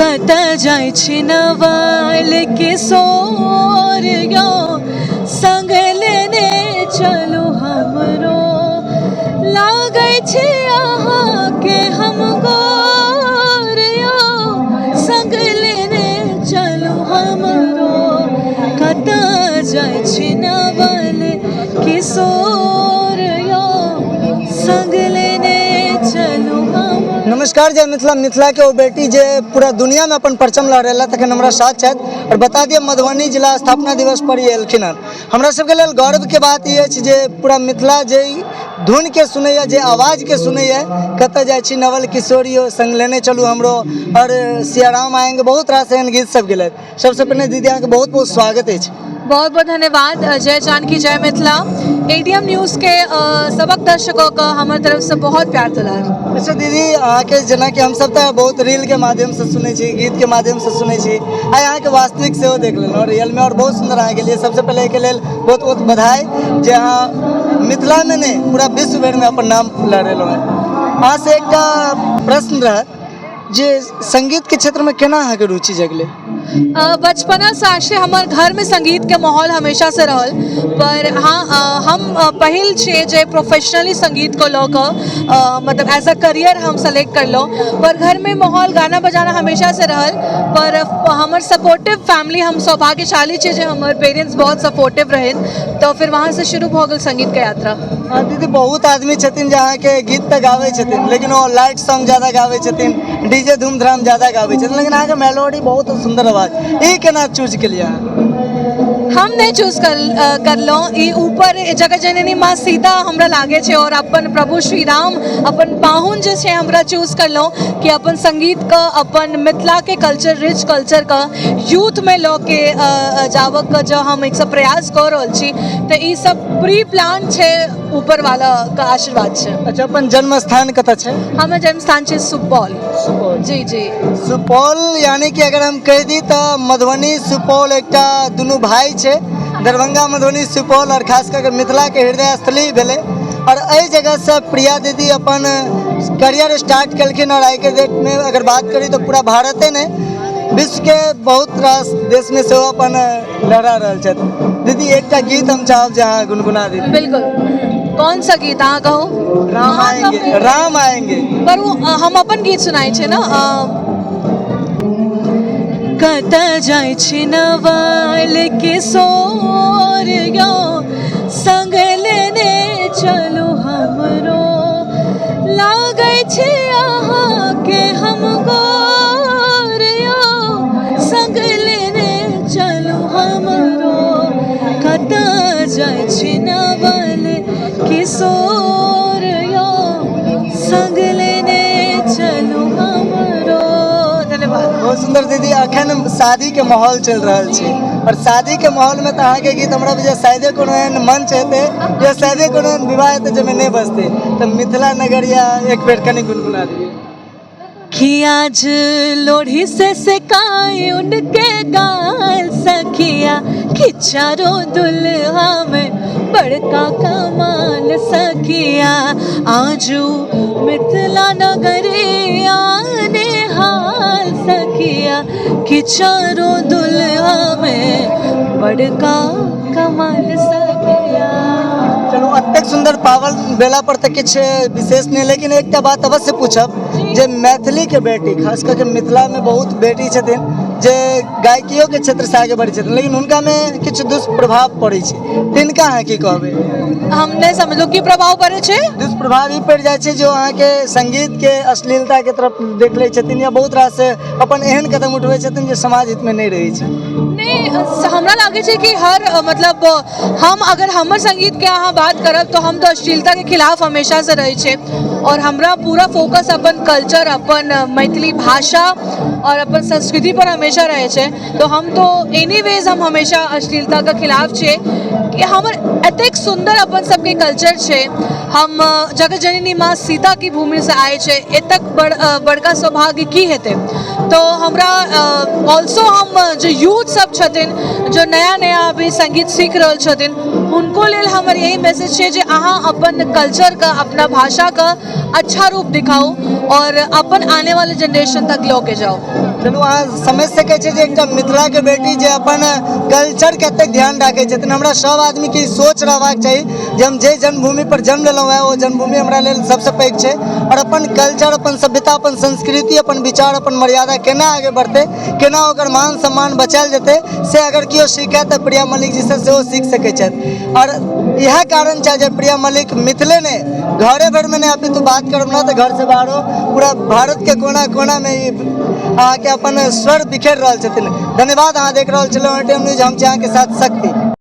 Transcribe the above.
कतऽ जाइ छी नवल किशोर यौ, संग लेने चलू हमरो। लागै छी अहाँके हम गोर यौ, संग लेने चलू हमरो। कतऽ जाइ छी नवल किशोर यौ, संग लेने चलू हमरो। नमस्कार, जय मिथिला। मिथिला के ओ बेटी जे पूरा दुनिया में अपन परचम लहरेला तखन हमरा साथ छथि और बता दिअ, मधुबनी जिला स्थापना दिवस पर ई एलखिन हन। हमरा सबके लेल गर्व के बात ई अछि जे पूरा मिथिला जे ई धुन के सुनैया, जे आवाज के सुनैया, कतऽ जाइ छी नवल किशोर यौ, संग लेने चलू हमरो और सियाराम आएंगे, बहुत रास एहन गीत सब गेलथि। सबसे पहिने दीदी, अहाँके बहुत बहुत स्वागत अछि। बहुत बहुत धन्यवाद। जय जानकी, जय मिथिला। एडीएम न्यूज के सबक दर्शकों का हमर तरफ से बहुत प्यार दुलार। अच्छा दीदी, अहाँके जेनाकि हमसब तऽ बहुत रीलके माध्यमसँ सुनै छी, गीतके माध्यमसँ सुनै छी, आइ अहाँके वास्तविक सेहो देख लेलहुँ रियलमे आओर बहुत सुन्दर अहाँके लिए। सबसँ पहिले एहिके लेल बहुत बहुत बधाई जे अहाँ मिथिलामे नहि, पूरा विश्व भरिमे अपन नाम लहरेलहुँ हेँ। अहाँसँ एकटा प्रश्न रहत जे संगीतके क्षेत्रमे केना अहाँके रुचि जगलै? बचपनसँ आशे हमर घरमे संगीतके माहौल हमेशासँ रहल, पर हाँ, हम पहिल छियै जे प्रोफेशनली संगीतके लऽ कऽ मतलब एज अ करियर हम सेलेक्ट करलहुँ। पर घरमे माहौल गाना बजाना हमेशासँ रहल, पर हमर सपोर्टिव फैमिली, हम सौभाग्यशाली छियै जे हमर पेरेंट्स बहुत सपोर्टिव रहनि, तऽ फिर वहाँसँ शुरू भऽ गेल संगीतके यात्रा। हँ दीदी, बहुत आदमी छथिन जे अहाँके गीत तऽ गाबै छथिन, लेकिन ओ लाइट सॉन्ग ज्यादा गाबै छथिन, डीजे धूम धाम ज्यादा गाबै छथिन, लेकिन अहाँके मेलोडी बहुत सुन्दर आवाज, ई केना चूज केलियै अहाँ? हम नहि चूज करलहुँ। ई ऊपर जगत जननी माँ सीता हमरा लागै छै और अपन प्रभु श्री राम, अपन पाहुन जे छै, हमरा चूज करलहुँ कि अपन संगीतके, अपन मिथिलाके कल्चर, रिच कल्चरके यूथमे लऽ के जाबऽके जँ हम एक सब प्रयास कऽ रहल छी, तऽ ई सब प्री प्लान छै, ऊपर वाला के आशीर्वाद छै। अच्छा, अपन जन्म स्थान कतऽ छै? हमर जन्म स्थान छै सुपौल। सुपौल। जी। सुपौल, यानी कि अगर हम कहि दी तऽ मधुबनी सुपौल एकटा दुनू भाई छै, दरभंगा, मधुबनी, सुपौल और खास कऽ के मिथिलाके हृदय स्थली भेलै और एहि जगहसँ प्रिया दीदी अपन करियर स्टार्ट केलखिन और आइके डेटमे अगर बात करी तऽ पूरा भारते नहि, विश्वके बहुत रास देशमे सेहो अपन लहरा रहल छथि। दीदी, एकटा गीत हम चाहब जे अहाँ गुनगुना दी। बिल्कुल। कौन सा गीत, अहाँ कहू। राम आएंगे, राम आएंगे। पर ओ हम अपन गीत सुनाइ छै ने। कतऽ जाइ छी नवल किशोर यौ, संग लेने चलू हमरो। लागै छी अहाँके हम गोर यौ, संग लेने चलू हमरो। कतऽ जाइ छी नवल किशोर यौ, संग लेने चलू हमरो। धन्यवाद। बहुत सुन्दर दीदी। अखन शादी के माहौल चलि रहल छै और शादी के माहौल में तऽ अहाँके गीत हमरा बुझाइए शायदे कोनो एहन मंच हेतै या शायदे कोनो एहन विवाह हेतै जाहिमे नहि बजतै। तऽ मिथिला नगरिया एक बेर कनि गुनगुना दियौ। कि आज लोढ़ी से सेकाए उनके गाल सखिया, कि चारों दुल्हा में बड़का कमाल सखिया। आजू मिथिला नगरिया निहाल सखिया, कि चारों दुल्हा में बड़का कमाल सखिया। चलू, एतेक सुन्दर पावन बेला पर तऽ किछु विशेष नहि, लेकिन एकटा बात अवश्य पूछब जे मैथिलीके बेटी, खास कऽ के मिथिलामे बहुत बेटी छथिन जे गायकियोके क्षेत्रसँ आगे बढ़ै छथिन, लेकिन हुनकामे किछु दुष्प्रभाव पड़ै छै, तिनका अहाँ की कहबै? हम नहि समझलहुँ, की प्रभाव पड़ै छै? दुष्प्रभाव ई पड़ि जाइ छै जे ओ अहाँके संगीतके अश्लीलताके तरफ देख लै छथिन या बहुत रास अपन एहन कदम उठबै छथिन जे समाज हितमे नहि रहै छै। नहि, हमरा लागै छै कि हर मतलब हम अगर हमर संगीतके अहाँ बात करब तऽ हम तऽ अश्लीलताके खिलाफ हमेशासँ रहै छियै और हमरा पूरा फोकस अपन कल्चर, अपन मैथिली भाषा और अपन संस्कृति पर हमेशा रहै छै। तऽ हम तो एनीवेज हम हमेशा अश्लीलताके खिलाफ छियै। कि हमर एतेक सुन्दर अपन सबके कल्चर छै। हम जगत जननी माँ सीताके भूमिसँ आयल छै, एतेक बड़का सौभाग्य की हेतै? तऽ हमरा ऑल्सो हम जे यूथ सब छथिन, जो नया नया अभी सङ्गीत सीख रहल छथिन, हुनको लेल हमर यही मैसेज छै जे अहाँ अपन कल्चरके, अपना भाषाके अच्छा रूप दिखाउ और अपन आने वाले जनरेशन तक लऽ के जाउ। चलू, अहाँ समझ सकै छियै जे एकटा मिथिलाके बेटी जे अपन कल्चरके एतेक ध्यान राखै छथिन। हमरा सब आदमीके ई सोच रहबाक चाही जे हम जे जन्मभूमि पर जन्म लेलहुँ हेँ, ओ जन्मभूमि हमरा लेल सबसँ पैघ छै आओर अपन कल्चर, अपन सभ्यता, अपन संस्कृति, अपन विचार, अपन मर्यादा केना आगे बढ़तै, केना ओकर मान सम्मान बचायल जेतै, से अगर केओ सीखै तऽ प्रिया मल्लिक जीसँ सेहो सीख सकै छथि। आओर इएह कारण छै जे प्रिया मल्लिक मिथिले नहि, घरे भरिमे नहि, अपितु बात करब ने तऽ घरसँ बाहरो पूरा भारतके कोना कोनामे ई अहाँके अपन स्वर बिखेर रहल छथिन। धन्यवाद। अहाँ देख रहल छलहुँ एटीएम न्यूज, हम छी अहाँके साथ शक्ति।